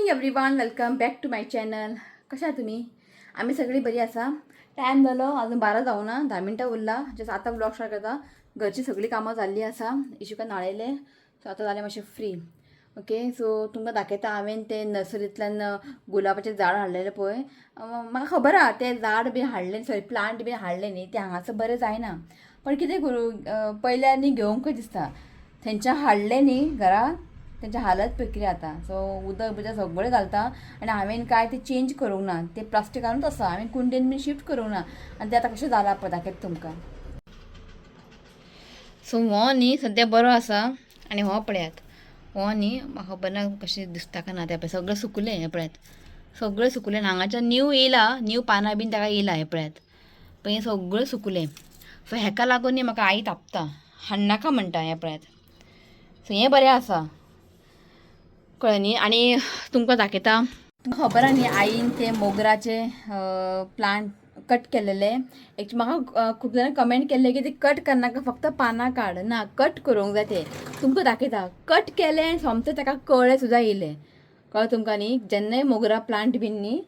Morning everyone, welcome back to my channel. कशा आहात तुमी? आमी सगळीं बरी आसा. टायम जालो अजून 12 जावना, 10 मिनटां उरला. जस्ट आतां ब्लॉग स्टार्ट करता. घरची सगळीं कामां जाल्लीं आसा, इशुका न्हाणयलें, सो आतां जालें मातशें फ्री. ओके, सो तुमकां दाखयता हांवें तें नर्सरींतल्यान गुलाबाचें झाड हाडलेलें पळय. म्हाका खबर आहा तें झाड बी हाडलें, सॉरी प्लांट बी हाडलें न्ही, तें हांगासर बरें जायना. पण कितें करूं, पयलें आनी घेवंकय दिसता. थंयच्यान हाडलें न्ही घरा, तेंची हालत पळय कितें जाता. सो उदक बिदक सगळें घालता आनी हांवें कांय तें चेंज करूंक ना. तें प्लास्टिकानूच आसा, हांवें कुंडेन बीन शिफ्ट करूंक ना. आनी तें आतां कशें जालां पळय, दाखयता तुमकां. सो हो न्ही सद्या बरो आसा. आनी हो पळयात, हो न्ही म्हाका खबर ना कशें दिसता काय ना. तें पळय सगळें सुकलें, हें पळयात सगळें सुकलें. हांगाच्यान न्यू येयला, न्यू पानां बीन ताका येयला, हें पळयात. पण हें सगळें सुकलें. सो हेका लागून न्ही म्हाका आई तापता, हाडनाका म्हणटा. हें पळयात. सो हें बरें आसा, कळ्ळें न्ही. आनी तुमकां दाखयता, तुमकां खबर आहा न्ही आईन ते मोगराचे प्लांट कट केलेले. एक्चुअली म्हाका खूब जाणां कमेंट केल्ले की ते कट करनाका, फक्त पानां काड. ना, कट करूंक जाय ते. तुमकां दाखयता, कट केलें आनी सोमतें ताका कळे सुद्दां येयले. कळ्ळें तुमकां न्ही? जेन्नाय मोगरा प्लांट बीन न्ही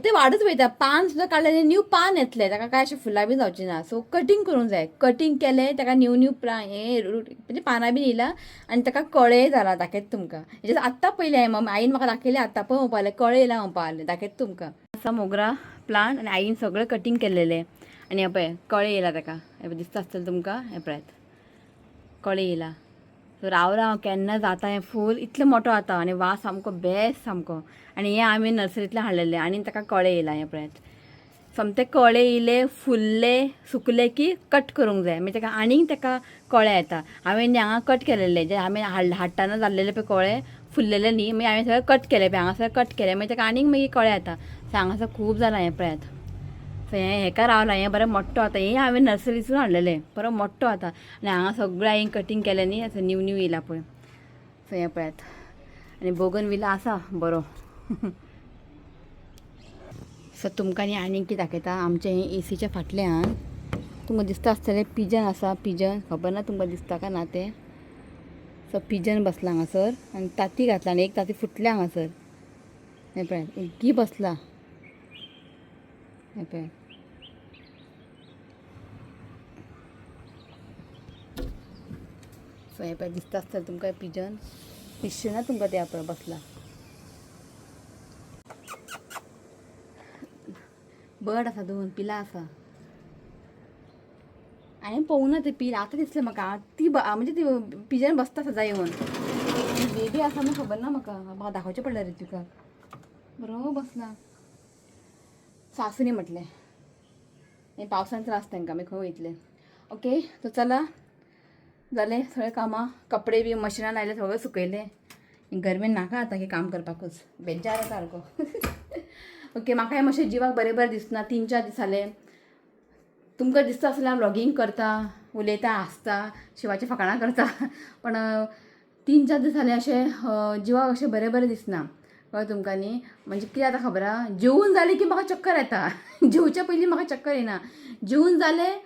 ते वाडत वयता, पान सुद्दां काडलें न्यू पान येतलें, ताका काय अशें फुलां बी जावचीं ना. सो कटींग करूंक जाय. कटींग केलें ताका न्यू न्यू प्ला हें रूट म्हणजे पानां बीन येयला आनी ताका कळेय जाला. दाखयता तुमकां. हेजें आत्तां पयलें हांवें, मम्मी आईन म्हाका दाखयलें, आत्तां पळय म्हणपा लागलें, कळे येयला म्हणपा लागलें. दाखयता तुमकां. आसा मोगरा प्लांट आनी आईन सगळें कटींग केल्लेलें आनी हें पळय कळे येयला ताका. हें पळय दिसता आसतलें तुमकां, हें पळयात कळे येयला. सो राव राव केन्ना जाता हें फूल, इतलें मोटो जाता आनी वास सामको बेस्ट सामको. आनी हें आमी नर्सरींतल्यान हाडलेलें आनी ताका कळे येयला. हें पळयात, सोमते कळे येयले, फुल्ले, सुकले की कट करूंक जाय, मागीर ताका आनीक ताका कळे येता. हांवें न्ही हांगा कट केलेले, जे आमी हाडटना जाल्लेले पळय कळे फुल्लेले न्ही, मागीर हांवें सगळें कट केलें पळय हांगासर कट केलें, मागीर ताका आनीक मागीर कळे येता. सो हांगासर खूब जालां, हें पळयात. सो हें हेका रावलां, हें बरें मोट्टो जाता. हें हांवें नर्सरीसून हाडलेलें, बरो मोट्टो जाता. आनी हांगा सगळें हांवें कटींग केलें न्ही, असो न्यू न्यू येयला पळय. सो हें पळयात. आनी बोगन विला आसा बरो. सो तुमकां न्ही आनीक कितें दाखयता. आमचें हें एसीच्या फाटल्यान तुमकां दिसता आसतलें पिजन आसा. पिजन खबर ना तुमकां दिसता काय ना तें. सो पिजन बसला हांगासर आनी तांती घातला आनी एक तांती फुटलें हांगासर. हें पळयात, ओग्गी बसला. हें पळयात. सो हें पळय दिसता आसतलें तुमकां पिजन, दिसचें ना तुमकां तें पळय बसला. बर्ड आसा, दोन पिलां आसा. हांवें पळोवंक ना तें पील, आतां दिसलें म्हाका. ती म्हणजे ती पिजन बसता सदां येवन. बेबी आसा म्हूण खबर ना म्हाका, म्हाका दाखोवचें पडलें रे तुका. बरो बसला. सासूनी म्हटलें हें पावसान त्रास तांकां, मागीर खंय वयतले. ओके, तो चला जालें सगळें कामां, कपडे बी मशिनान लायले, सगळें सुकयलें. गरमेन नाका आतां की काम करपाकूच बेजार सारको. ओके, म्हाका हें मातशें जिवाक बरें बरें दिसना 3-4 दीस जाले. तुमकां दिसता आसलें हांव व्लॉगींग करता, उलयता, हांसता, शिवाची फकाणां करता, पण 3-4 दीस जाले अशें जिवाक अशें बरें बरें दिसना. कळ्ळें तुमकां न्ही? म्हणजे कितें जाता खबर आहा, जेवून जालें की म्हाका चक्कर येता. जेवच्या पयलीं म्हाका चक्कर येना, जेवून जालें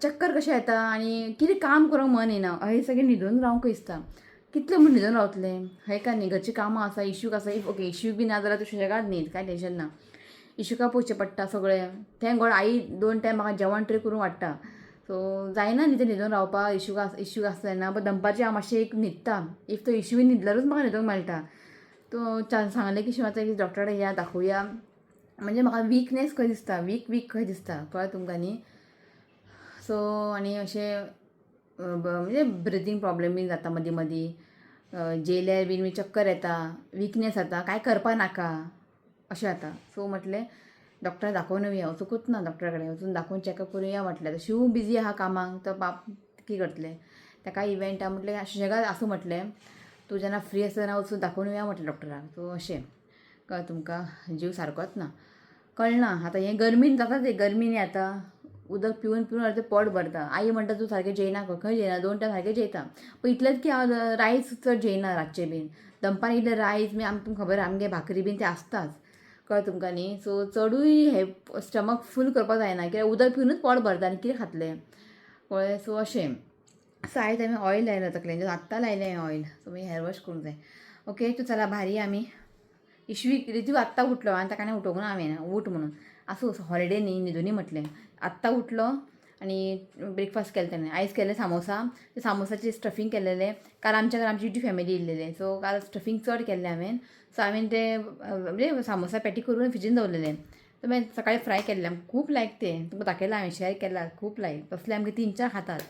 चक्कर कशें येता आनी कितें काम करूंक मन येना. अहें सगळें न्हिदून रावंक दिसता. कितलें म्हूण न्हिदून रावतलें, हय काय न्ही? घरचीं कामां आसा, इशूक आसा. If okay इशूक बी ना जाल्यार तूं सुशेगाद न्हीद, कांय टेंशन ना. इशुका पोवचें पडटा सगळें. Thank God I 2 time म्हाका जेवण तरी करून वाडटा. सो जायना न्ही तें न्हिदून रावपाक. इशूक आसता तेन्ना, बट दनपारचें हांव मातशें एक न्हिदता. If तो इशूय न्हिदल्यारूच म्हाका न्हिदूंक मेळटा. तो सांगलें की शिवाय आतां डॉक्टरा कडेन या दाखोवया. म्हणजे म्हाका विकनेस खंय दिसता, वीक वीक खंय दिसता, कळ्ळें तुमकां न्ही? सो आनी अशें म्हणजे ब्रिथींग प्रॉब्लेम बीन जाता मदीं मदीं, जेयल्यार बीन चक्कर येता, विकनेस जाता, कांय करपा नाका अशें जाता. सो म्हटलें डॉक्टराक दाखोवन येवया, वचूंकूच ना डॉक्टरा कडेन, वचून दाखोवन चॅकअप करून या म्हटलें. आतां शिव बिजी आहा कामाक, तो बाप कितें करतलें, ताका इव्हेंट आहा म्हटलें, सुशेगाद आसूं म्हटलें, तूं जेन्ना फ्री आसता तेन्ना वचून दाखोवन येवया म्हटलें डॉक्टराक. सो अशें कळ्ळें तुमकां, जीव सारकोच ना, कळना आतां. हें गरमीन जाता तें, गरमीन आतां उदक पिवन पिवन अर्दें पोट भरता. आई म्हणटा तूं सारकें जेयना, खंय जेयना, 2 टायम सारकें जेयता, पूण इतलेंच की हांव रायस चड जेयना रातचें बीन. दनपार इल्लें रायस बी आमकां खबर आमगे भाकरी बीन तें आसताच, कळ्ळें तुमकां न्ही? सो चडूय हें स्टमक फूल करपाक जायना, कित्याक उदक पिवनूच पोट भरता आनी कितें खातलें, कळ्ळें? सो अशें. सो आयज हांवें ऑयल लायलां तकलेन, आत्तां लायलें हांवें ऑयल. सो मागीर हेअर वॉश करूंक जाय. ओके, तूं चला भायर या आमी. इशवी रितू आत्तां उठलो आनी ताका आनी उठोवंक ना हांवें उठ म्हणून. आसूं, हॉलिडे न्ही, न्हिदुनी म्हटलें. आत्तां उठलो आनी ब्रेकफास्ट केलें ताणें. आयज केलें सामोसा, ते सामोसाची स्टफींग केलेलें. काल आमच्या घरा आमची फॅमिली येयल्लेलें, सो काल स्टफींग चड केल्लें हांवें. सो हांवें ते म्हणजे सामोसा पेटी करून फ्रिजीन दवरलेले, सो मागीर सकाळी फ्राय केल्ले. आमकां खूब लायक ते, तुमकां दाखयलां हांवें, शेअर केला, खूब लायक तसले आमकां 3-4 खातात.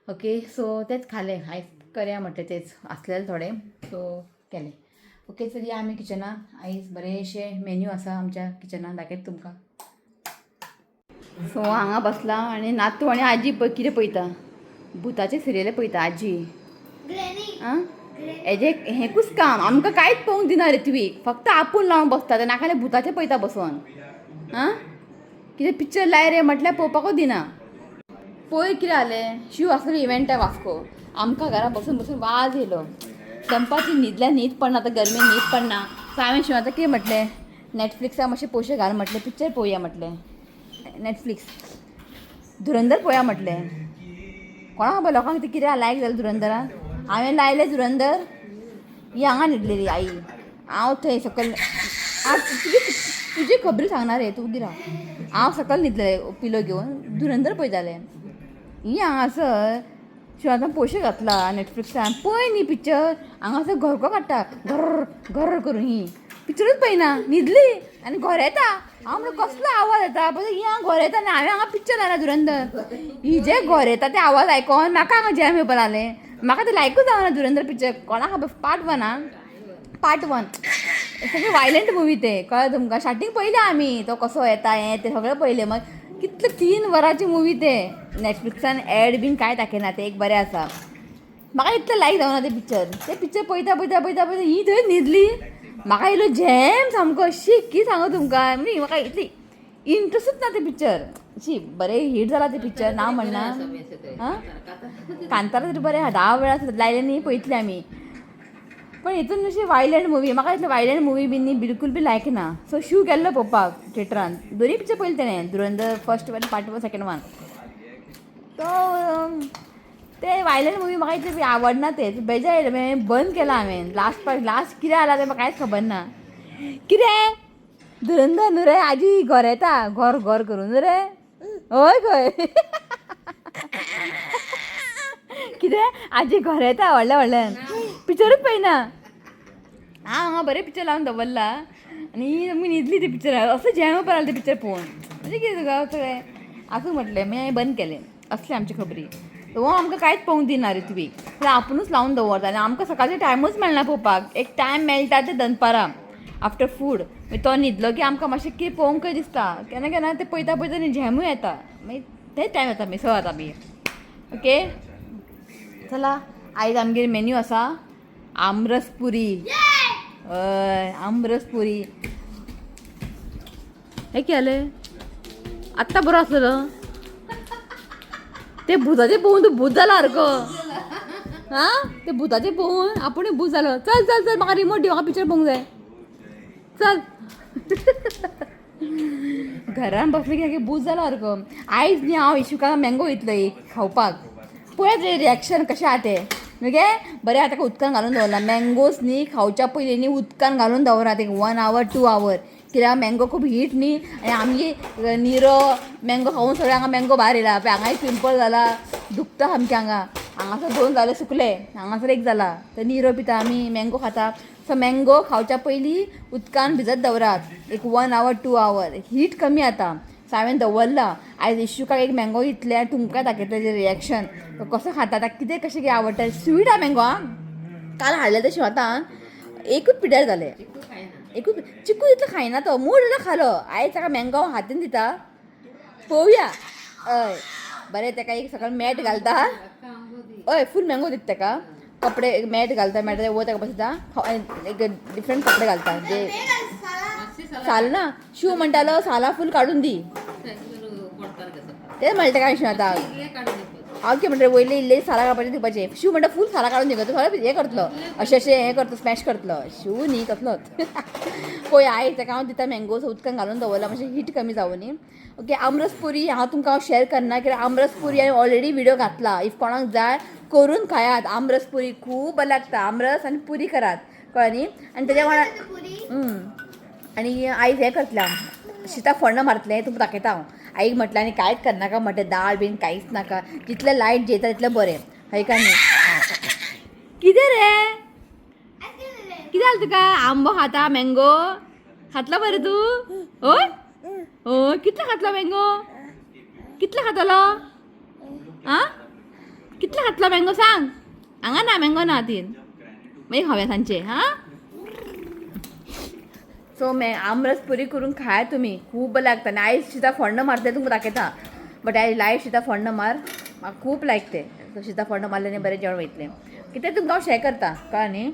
ओके, सो तेच खालें आयज, करया म्हटलें, तेच आसलेले थोडे, सो केलें. ओके, चल या आमी किचनान. आयज बरेंशें मेन्यू आसा आमच्या किचनान, दाखयता तुमकां. सो हांगा बसला आनी नातू आनी आजी पळय कितें पळयता, भुताचें सिरियल पळयता आजी. आं, हेजें हेंकूच काम, आमकां कांयच पळोवंक दिना ऋत्वीक, फक्त आपूण लावन बसता ते नाका भुताचें पळयता बसोन. आं, कितें पिक्चर लाय रे म्हटल्यार पळोवपाकूच दिना. पयर कितें जालें, शिव आसलो इव्हेंटा वास्को, आमकां घरा बसून बसून वाज येयलो. दनपारची न्हिदल्या न्हीद पडना, आतां गरमेन न्हीद पडना. सो हांवें शिवाक कितें म्हटलें, नॅटफ्लिक्सार मातशें पयशे घाल म्हटलें, पिक्चर पळोवया म्हटलें, नॅटफ्लिक्स धुरंदर पळोवया म्हटलें. कोणा खबर लोकांक ते कितें लायक जालें धुरंदरान. हांवें लायलें धुरंदर, ही हांगा न्हिदलेली आई, हांव थंय सकयल. तुजी तुजी खबरी सांगना रे तूं, गिरा. हांव सकयल न्हिदलें पिलो घेवन, धुरंदर पळयतालें. ही हांगासर शिवान पयशे घातला नॅटफ्लिक्सान, पळय न्ही पिक्चर, हांगासर घरको काडटा घर घर करून, ही पिक्चरूच पळयना, न्हिदली आनी घर येता. हांव म्हणून कसलो आवाज येता पळय, ही हांगा घर येता आनी हांवें हांगा पिक्चर लायला धुरंदर. ही जे घर येता ते आवाज आयकोन म्हाका हांगा जॅम येवपा लागलें. म्हाका ते लायकूच जावना धुरंदर पिक्चर, कोणा खबर. पार्ट 1 आं, पार्ट 1 सगळें वायलंट मुवी ते, कळ्ळें तुमकां. स्टार्टींग पळयलें आमी, तो कसो येता हें तें सगळें पळयलें. मागीर कितले 3 वरांची मुवी ते, नॅटफ्लिक्सान एड बीन कांय दाखयना, तें एक बरें आसा. म्हाका इतलें लायक जावना तें पिक्चर. तें पिक्चर पळयता पळयता पळयता पळयता ही थंय न्हिदली, म्हाका येयलो झेम सामको. शी कितें सांगू तुमकां, म्हणजे म्हाका इतली इंट्रस्टूच ना तें पिक्चर. शी बरें हीट जाला तें पिक्चर, ना म्हणना. आं, कांतारा तरी बरें आहा, 10 वेळा लायलें न्ही पळयतलीं आमी. पण हितून अशी वायलंट मुवी, म्हाका इतले वायलंट मुवी बीन न्ही बिलकूल बी लायक ना. सो शू गेल्लो पळोवपाक थिएटरान, दोनूय पिक्चर पळयलें तेणें, धुरंदर फर्स्ट 1, पार्ट 1, सेकंड 1. तो ते वायलंट मुवी म्हाका इतले आवडना, ते बेजार येयले, बंद केला हांवें. लास्ट पार्ट, लास्ट कितें जाला तें म्हाका कांयच खबर ना. कितें धुरंदर न्हू रे, आजी घर येता घर घर करून न्हू रे, हय खंय कितें आजी घर येता व्हडल्या व्हडल्यान, पिक्चरूच पळयना. हांव हांगा बरें पिक्चर लावन दवरला आनी आमी न्हिदली ते पिक्चर, असो जॅम येवपा लागलो तें पिक्चर पळोवन. म्हणजे कितें तुका सगळें आसूं म्हटलें, मागीर हांवें बंद केलें. असलें आमची खबरी. हो आमकां कांयच पळोवंक दिना ऋत्वीक, पूण आपुणूच लावन दवरता आनी आमकां सकाळचो टायमूच मेळना पळोवपाक. एक टायम मेळटा ते दनपारां आफ्टर फूड, मागीर तो न्हिदलो की आमकां मातशें कितें पळोवंकय दिसता. केन्ना केन्ना तें पळयता पळयता न्ही झेमूय येता, मागीर ते टायम येता मागीर स जाता मागीर. ओके चला, आयज आमगेर मेन्यू आसा आमरस पुरी. हय, आमरस पुरी. हें कितें जालें आत्तां बरो आसलेलो, ते भुताचें पळोवन तूं भूत जाला सारको. आं, ते भुताचें पळोवन आपुणूय भूत जालो. चल चल चल, म्हाका रिमोट दी, म्हाका पिक्चर पळोवंक जाय, चल. घरान बसले की भूत जालो सारको. आयज न्ही हांव इशुका मँगो दितलो एक खावपाक, पळयात रे रिएक्शन कशें आहा तें. मगे बरें आहा, ताका उदकान घालून दवरला. मँगोज न्ही खावच्या पयलीं न्ही उदकान घालून दवरात एक 1 आवर 2 our, कित्याक मँगो खूब हीट न्ही. आनी आमगे निरो मँगो खावन सगळें हांगा मँगो भायर येयला, पळय हांगाय पिंपल जाला, दुखता सामकें हांगा. हांगासर 2 जाले सुकले, हांगासर 1 जाला. तर निरो पिता आमी, मँगो खाता. सो मँगो खावच्या पयलीं उदकान भिजत दवरात एक 1 आवर 2 our, heat कमी जाता. सो हांवें दवरला. आयज इशुकाक एक मँगो दितलें आनी तुमकां दाखयतलें तेजें रिएक्शन कसो खाता, ताका कितें कशें कितें आवडटा. स्वीट आहा मँगो. आं, काल हाडलें तें शिवतान, एकूच पिड्यार जालें, एकूच. चिकू तितलो खायना तो, मूड जाल्यार खालो. आयज ताका मँगो हांव हातीन दिता, पळोवया. हय बरें, ताका एक सकाळ मॅट घालता, हय फूल मँगो दिता ताका, कपडे मॅट घालता, मॅटार वयर ताका बसयता, एक डिफरंट कपडे घालता जे साल ना. शिव म्हणटालो सालां फूल काडून दी, तें म्हणटा ताका शिव आतां हांव कितें म्हणटा, वयले इल्ले सालां काडपाचें दिवपाचें. शिव म्हणटा फूल सालां काडून दी, तो सगळें हें करतलो, अशें अशें हें करतलो, स्मॅश करतलो. शिव न्ही तसलोच. पळय आयज ताका हांव दिता मँगोज, उदकान घालून दवरला मातशें हीट कमी जावं न्ही. ओके, आमरस पुरी हांव तुमकां हांव शेअर करना, कित्याक आमरस पुरी हांवें ऑलरेडी व्हिडियो घातला. If कोणाक जाय करून खायात, आमरस पुरी खूब बरें लागता. आमरस आनी पुरी करात, कळ्ळें न्ही. आनी तेज्या वांगडा आनी आयज हें करतलें हांव, शिता फोण्णां मारतलें, तुमकां दाखयता हांव. आईक म्हटलें आनी कांयच करनाका म्हटलें, दाळ बीन कांयच नाका, जितलें लायट जेयता तितलें बरें, हय काय न्ही. कितें रे, कितें जालें तुका? आंबो खाता, मँगो खातलो बरें तूं? हय हय, कितलो खातलो मँगो? कितलो खातलो? आं, कितलो खातलो मँगो सांग? हांगा ना मँगो ना तीन, मागीर खावया सांजचे. हां, सो मे आमरस पुरी करून खाया तुमी, खूब बरें लागता. आनी आयज शिता फोण्णां मारतले तुमकां दाखयता, बट आयज लायट शिता फोण्णां मार, म्हाका खूब लायक ते. शिता फोण्णां मारलें न्ही बरें जेवण वयतलें. कितें तुमकां हांव शेअर करता, कळ्ळें न्ही.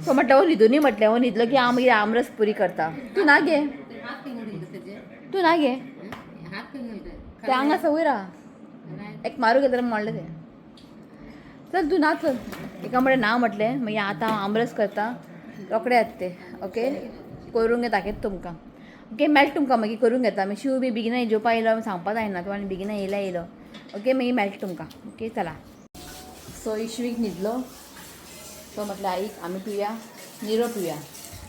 सो म्हटलें हो न्हिदूनी, म्हटलें हो न्हिदलो की हांव मागीर आमरस पुरी करता. तूं ना गे, तूं ना गे, ते हांगा आसा वयर आहा, एक मारू गेले जाल्यार मोडलें तें. चल तूं ना चल, एका म्हळें ना म्हटलें. मागीर आतां हांव आमरस करता, रोखडे येता ते. ओके, करून दाखयता तुमकां. ओके, मेळटा तुमकां मागीर, करून घेता. मागीर शिव बी बेगिना जेवपा येयलो सांगपा जायना तूं, आनी बेगिना येयला येयलो. ओके, मागीर मेळटा तुमकां. ओके चला. सो इशवीक न्हिदलो, सो म्हटलें आईक आमी पिवया निरो पिवया,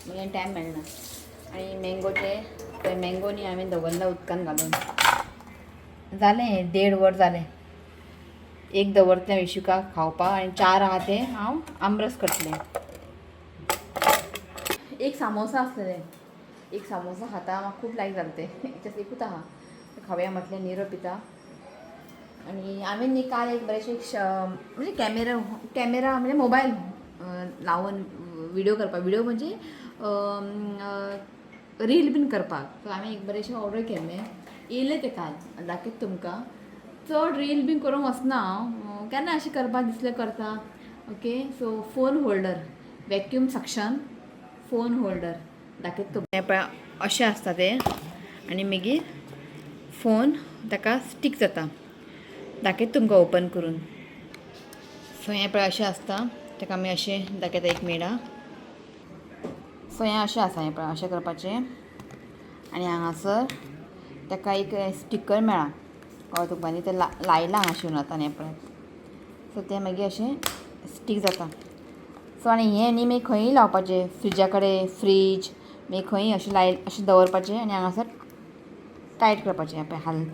मागीर टायम मेळना. आनी मँगोचे ते मँगो न्ही हांवें दवरला उदकान घालून, जालें 1.5 वर जालें. एक दवरतलें इशुकाक खावपाक आनी 4 आहा ते हांव आमरस करतलें. एक सामोसा आसलेले, एक सामोसा खाता, म्हाका खूब लायक जालें तें, जस्ट एकूच आहा खावया म्हटलें, निरो पिता. आनी हांवें न्ही काल एक बरेंशें म्हणजे कॅमेरा कॅमेरा म्हणजे मोबायल लावन व्हिडियो करपाक, व्हिडियो म्हणजे रील बीन करपाक. सो हांवें एक बरेंशें ऑर्डर केल्लें, येयलें तें काल, दाखयता तुमकां. चड रील बीन करूंक वचना हांव, केन्ना अशें करपाक दिसलें करता. Okay, so phone holder, vacuum suction phone holder दाखयता तुमकां. हें पळय अशें आसता तें, आनी मागीर फोन ताका स्टीक जाता. दाखयता तुमकां ओपन करून. सो हें पळय अशें आसता, ताका आमी अशें दाखयता, एक मिनट. सो हें अशें आसा, हें पळय अशें करपाचें. आनी हांगासर ताका एक स्टिकर मेळ्ळा, कळ्ळें तुमकां न्ही, तें लायलां हांगा शिवून आतां हें पळय. सो तें मागीर अशें स्टीक जाता. सो आनी हें न्ही मागीर खंयी लावपाचें, फ्रिजा कडेन, फ्रीज मागीर खंयी अशें लाय, अशें दवरपाचें आनी हांगासर टायट करपाचें. हें पळय हाल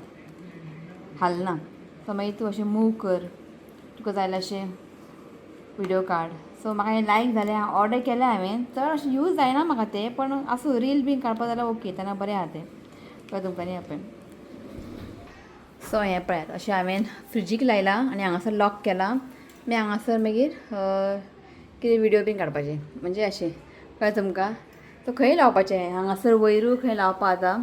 हालना. सो मागीर तूं अशें मूव कर, तुका जाय जाल्यार अशें व्हिडियो काड. सो म्हाका हें लायक जालें, ऑर्डर केलें हांवें. चड अशें यूज जायना म्हाका तें, पण आसूं, रील बीन काडपा जाल्यार ओके, तेन्ना बरें आहा तें, कळ्ळें तुमकां न्ही. पळय सो हें पळयात अशें हांवें फ्रिजीक लायलां आनी हांगासर लॉक केलां. मागीर हांगासर मागीर कितें व्हिडियो बीन काडपाचें, म्हणजे अशें, कळ्ळें तुमकां. सो खंय लावपाचें, हांगासर वयरूय खंय लावपा आतां.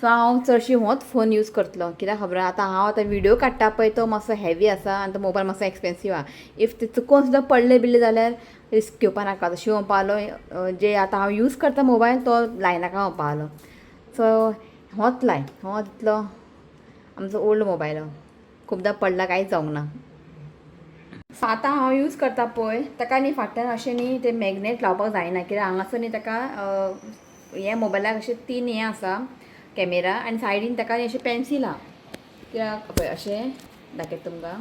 सो हांव चडशी होच फोन यूज करतलो, कित्याक खबर आहा, आतां हांव आतां व्हिडियो काडटा पळय तो मातसो हेवी आसा आनी तो मोबायल मातसो एक्सपेन्सीव आहा. If ते चुकोन सुद्दां पडले बिल्ले जाल्यार रिस्क घेवपा नाका. शिव म्हणपालो जे आतां हांव यूज करता मोबायल तो लायनाका म्हणपालो. सो होच लाय, हो तितलो आमचो ओल्ड मोबायल खुबदां पडला, कांयच जावंक ना. सो आतां हांव यूज करता पळय ताका न्ही फाटल्यान अशें न्ही ते मॅग्नेट लावपाक जायना, कित्याक हांगासर न्ही ताका हे मोबायलाक अशें 3 हें आसा कॅमेरा आनी सायडीन ताका अशें पेन्सील आहा. कित्याक पळय अशें दाखयता तुमकां,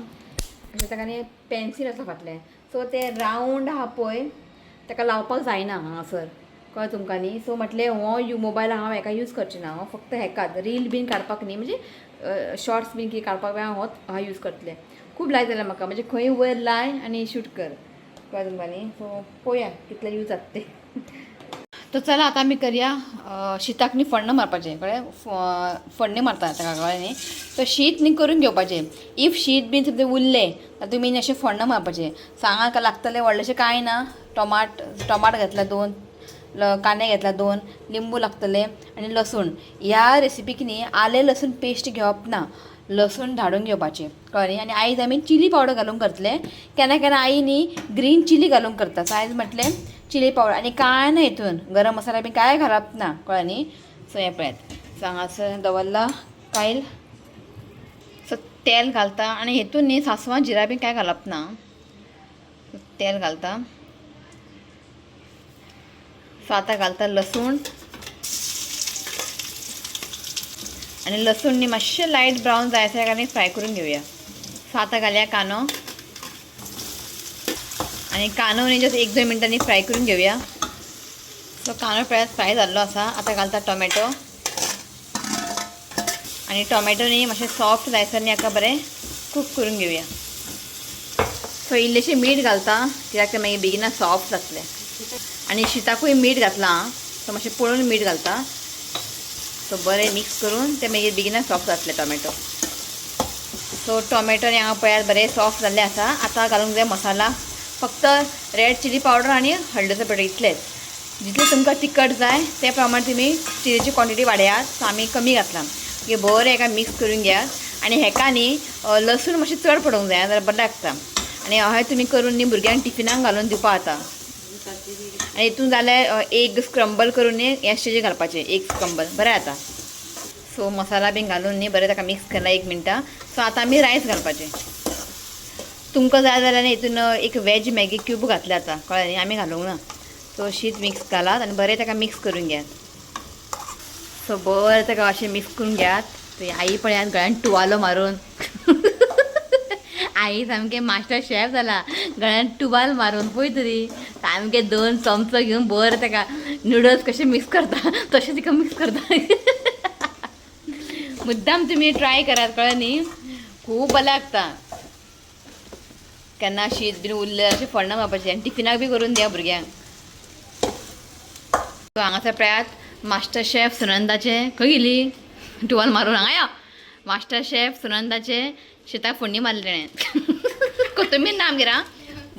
अशें ताका न्ही पेन्सील आसा फाटल्यान. सो ते रावंड आहा पळय ताका लावपाक जायना हांगासर, कळ्ळें तुमकां न्ही. सो म्हटलें हो मोबायल हांव हेका यूज करचें ना, हांव फक्त हेकाच रील बीन काडपाक न्ही, म्हणजे शॉर्ट्स बीन कितें काडपाक हांव होच हांव यूज करतलें. खूब लायक जालें म्हाका, म्हणजे खंय वयर लाय आनी शूट कर, कळ्ळें तुमकां न्ही. सो पळोवया कितले यूज जाता ते. तर चला आतां आमी करया शिताक न्ही फोण्णां मारपाचें, कळ्ळें. फोडणी मारता ताका, कळ्ळें न्ही. सो शीत न्ही करून घेवपाचें. If शीत बीन समज उरलें जाल्यार तुमी न्ही अशें फोण्णां मारपाचें. सांगाक लागतलें व्हडलेंशें कांय ना, टमाट घेतला 2, कांदे घेतला 2, लिंबू लागतलें आनी लसूण. ह्या रेसिपीक न्ही आलें लसूण पेस्ट घेवप ना, लसूण धाडून घेवपाचें, कळ्ळें न्ही. आनी आयज आमी चिली पावडर घालून करतले. केन्ना केन्ना आई न्ही ग्रीन चिली घालून करता. सो आयज म्हटलें चिली पावडर आनी कांय ना, हितून गरम मसाला बी कांय घालप ना, कळ्ळें न्ही. सो हें पळयात, सो हांगासर दवरला कायल. सो तेल घालता आनी हितून न्ही सासवां जिरा बी कांय घालप ना, तेल घालता. सो आतां घालता लसूण आनी लसूण न्ही मातशें लायट ब्रावन जाय आसा आनी फ्राय करून घेवया. सो आतां घालया कांदो. आनी कांदो न्ही जस्ट 1-2 मिनटांनी फ्राय करून घेवया. सो कांदो पळयात फ्राय जाल्लो आसा. आतां घालता टोमॅटो आनी टोमॅटो न्ही मातशें सॉफ्ट जायसर न्ही हाका बरें कूक करून घेवया. सो इल्लेशें मीठ घालता कित्याक तें मागीर बेगीन सॉफ्ट जातलें. आनी शिताकूय मीठ घातलां आं, सो मातशें पळोवन मीठ घालता. सो बरें मिक्स करून तें मागीर बेगीन सॉफ्ट जातलें टोमॅटो. सो टोमॅटो न्ही हांगा पळयात बरें सॉफ्ट जाल्लें आसा. आतां घालूंक जाय मसाला, फक्त रेड चिली पावडर आनी हळदीचो पेटो इतलेंच. जितलें तुमकां तिखट जाय ते प्रमाणे तुमी चिलीची क्वॉन्टिटी वाडयात. सो आमी कमी घातलां. मागीर बरें हेका मिक्स करून घेयात. आनी हेका न्ही लसूण मातशें चड पडूंक जाय जाल्यार बरें लागता. आनी अहें तुमी करून न्ही भुरग्यांक टिफिनाक घालून दिवपा जाता. आनी हितून जाल्यार एग स्क्रंबल करून न्ही हे स्टेजीर घालपाचें, एग स्क्रंबल बरें जाता. सो मसाला बीन घालून न्ही बरें ताका मिक्स केला 1 मिनटां. सो आतां आमी रायस घालपाचें. तुमकां जाय जाल्यार न्ही हितून एक वेज मॅगी क्यूब घातले आतां, कळ्ळें न्ही, आमी घालूंक ना. सो शीत मिक्स घालात आनी बरें ताका मिक्स करून घेयात. सो बरें ताका अशें मिक्स करून घेयात. थंय आई पळयात गळ्यान टुवालो मारून, आई सामकें मास्टर शेफ जाला, गळ्यान टुवाल मारून पळय तरी सामकें 2 चमचो घेवन बरें ताका नुडल्स कशें मिक्स करता तशें तिका मिक्स करता. मुद्दाम तुमी ट्राय करात, कळ्ळें न्ही, खूब बरें लागता. केन्ना शीत बीन उरलें अशें फोडणा मारपाचें आनी टिफिनाक बी करून दिया भुरग्यांक. सो हांगासर पळयात मास्टर शेफ सुनंदाचें, खंय गेली टुवाल मारून हांगा यो. मास्टर शेफ सुनंदाचें शिताक फोडणी मारली तेणें. कोथमीर ना आमगेर आं,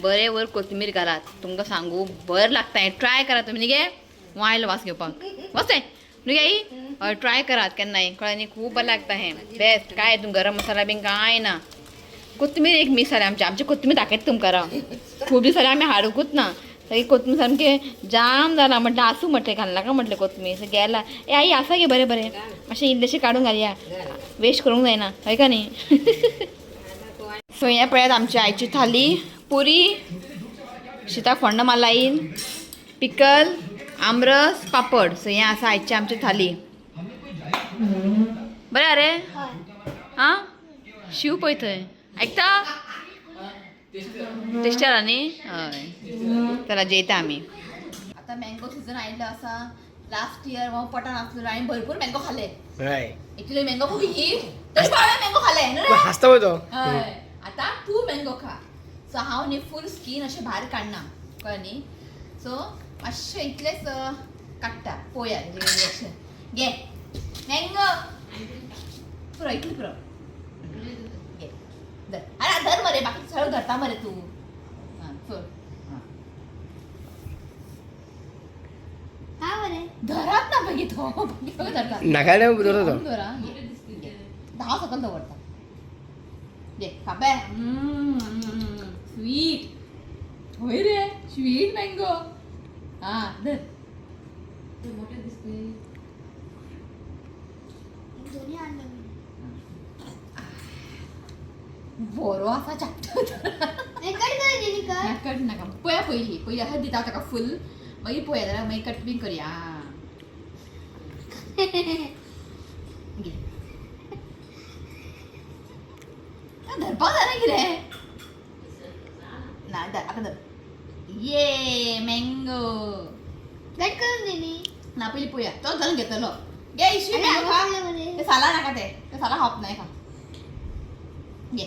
बरें वर कोथमीर घालात, तुमकां सांगू बरें लागता हें. ट्राय करात तुमी न्ही गे, वायल वास घेवपाक वचय न्ही गे आई, हय ट्राय करात केन्नाय, कळ्ळें न्ही, खूब बरें लागता हें, बेस्ट. काय हितून गरम मसाला बीन कांय ना, कोथमीर एक मिस जालें आमचें, आमचें कोथमीर दाखयता तुमकां राव, खूब दीस जाले आमी हाडुंकूच ना. मागीर कोथमीर सामकें जाम जाला, म्हटलें आसूं म्हटलें घालनाका म्हटलें कोथमीर सो गेला. ए आई आसा गे बरें बरें, मातशें इल्लेशें काडून घालया, वेस्ट करूंक जायना, हय का न्ही. सो हें पळयात आमची आयची थाली, पुरी, शिताक फोण्णां मारला आईन, पिकल, आमरस, पापड. सो हें आसा आयची आमची थाली. बरें अरे आं शिव पळय थंय आयकता, टेस्टी जाला न्ही, हय चला जेयता आमी. आतां मँगो सिजन आयिल्लो आसा. लास्ट इयर हांव पोटान आसलो हांवें भरपूर मँगो खाले. एक्चुअली मँगो खूब हीट, तशें हांवें मँगो खाले न्हू रे? हांसता पळय तो. हय आतां तूं मँगो खा. सो हांव न्ही फूल स्कीन अशें भायर काडना, कळ्ळें न्ही. सो मातशें इतलेंच काडटा पळोवया तेजें रिएक्शन. घे मँगो पुरो, इतलें पुरो, घे धर. अरे धर मरे, बाकी सगळं धरता मरे तूं. हां सोड, धरात ना मागीर तो, मागीर सगळं धरता. नाका जाल्यार दवरता तो. दवरा, धांव सकयल दवरता. घे खापे, स्वीट होय रे, स्वीट मँगो. हां धर, बरो आसा चापटो. कट नाका, पळया पयलीं, पयलीं अशें दिता ताका फूल, मागीर पळया जाल्यार मागीर कट बीन करया. घे, धरपाक जायना कितें ना, धर आतां धर. ये मँगो ना, पयलीं पळया तो धरून घेतलो. घे इशू मँगो खा, ते साला नाका, ते ते साला खावप नाय, खा घे.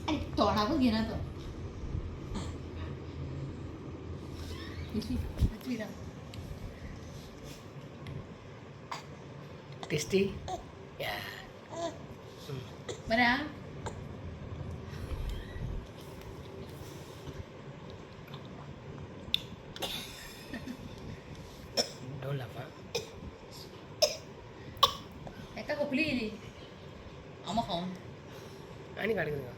अरे तोंडाकूच घेना तो. टेस्टी. बरें आं. Don't laugh. एका खोकली येयली आमो खावन. आनी काड तुका.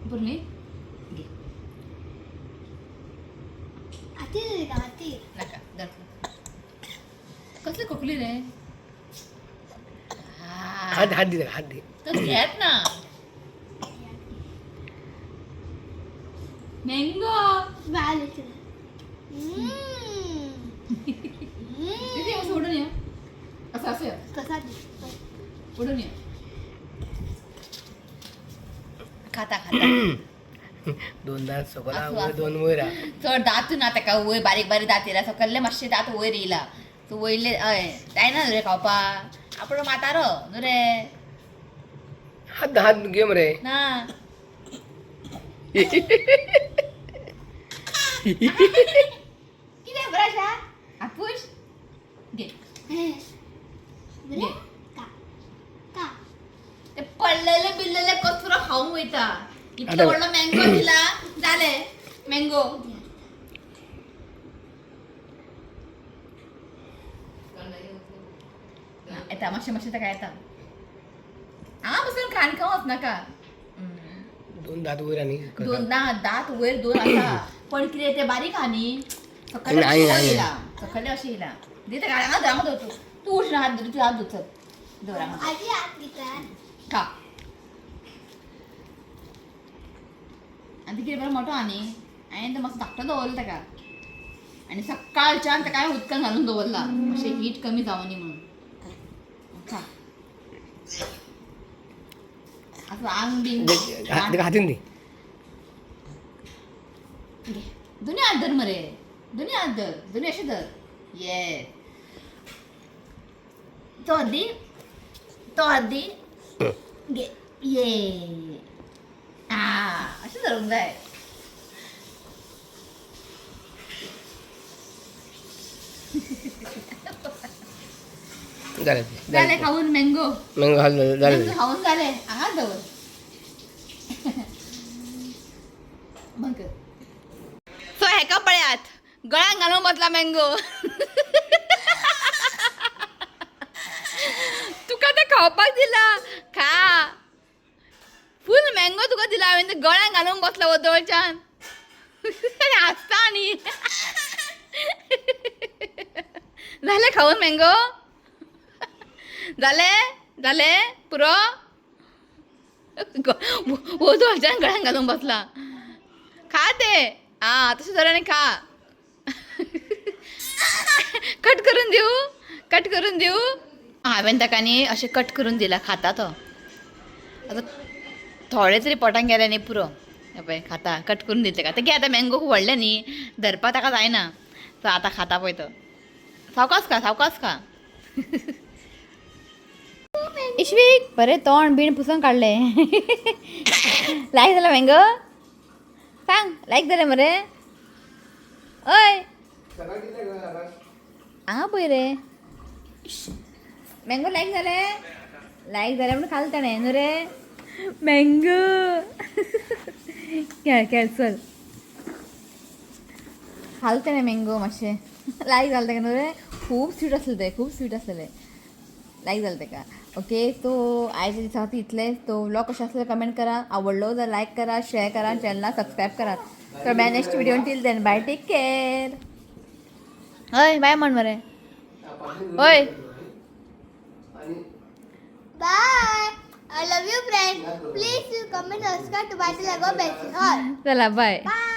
पुरो न्ही, घे. नाका धर, कसली खोकली रे. हात हात दी ताका, हात दी. तो घेत ना मँगो. इथे असं उडून ये, असं असं ये. कसा? उडून ये. खाता खाता. दोन दात सकला, असं, वयर असं. दोन वयर हा. चड दात ना ताका वयर, बारीक बारीक दात येयला, सकल्ले मातशे दात वयर येयला. सो वयले हय जायना न्हू रे खावपाक, आपूण म्हातारो न्हू रे. हात हात घे मरे. ना. कितें ब्रश हा आपूश घे. बरे का का? ते पडलेले बिल्लेले कचरो खावंक वयता. इतलो आता- व्हडलो मँगो दिला, जालें मँगो. येता मातशें मातशें ताका येता. हांगा बसून खाण खावंक वचनाका. दोन दात वयर आनी दोन ना दात वयर दोन आसा, पण कितें ते बारीक आहा न्ही. सकयले नाही, अशें नाही. येयला, सकयले अशें येयला. दी ताका. हांगा धर, हांगा धर. तूं तूं उठ ना, हात धर, तूं हात धर, चल दवर हांगा. आजी हात दिता. खा. आनी कितें बरो मोठो आहा न्ही, हांवें तो मातसो धाकटो दवरलो ताका आनी सकाळच्यान ताका हांवें उदकान घालून दवरला, मातशें हीट कमी जावनी म्हणून. खा असं आंग बीन. ताका हातीन दी. घे. दोन्ही हात धर मरे, दोन्ही हात धर, दोन्ही असे धर. ये तो हात दी, तो हात दी. घे ये. आ अशें धरूंक जाय. जालें. जालें जालें. खाऊन मँगो? मँगो खाल जालें. मँगो खाऊन जालें. हांगाच दवर. बंद कर. सो हेका पळयात, गळ्यान घालून बसला मँगो. तुका ते खावपाक दिला, खा. फूल मँगो तुका दिला हांवें, ते गळ्यान घालून बसला वदळच्यान आनी हांसता. आनी जालें खाऊन मँगो? जालें जालें पुरो. वदळच्यान गळ्यान घालून बसला. खा ते. आ तशें धर आनी खा. कट करून दिवं? कट करून दिवं? हांवें ताका न्ही अशें कट करून दिला. खाता तो आतां. थोडे तरी पोटान गेले न्ही पुरो. हे पळय खाता. कट करून दिले ताका. ते आतां मँगो खूब व्हडले न्ही, धरपाक ताका जायना. सो आतां खाता पळय तो. सावकास खा, सावकास खा. इश्वीक बरें तोंड बीण पुसून काडलें. लायक जालें मँगो? सांग, लायक जालें मरे? हय, हांगा पळय रे. मँगो लायक जालें? लायक जालें म्हणून खालें ताणें न्हू रे मँगो. खेळ खेळ, चल. खालें ताणें मँगो मातशें. लायक जालें ताका न्हू रे? खूब स्वीट आसलें तें, खूब स्वीट आसलेलें. लायक जालें ताका. ओके, सो आयच्या दिसा खातीर इतलें. तो व्लॉग कशें आसलो कमेंट करा. आवडलो जाल्यार लायक करा, शेअर करा, चॅनलाक सबस्क्रायब करात. तर bye, next video. Till then, bye, take care. हय, बाय म्हण मरे. हय. Bye. I love you, friend. Please comment, subscribe to my channel. Go best. चला, बाय. बाय.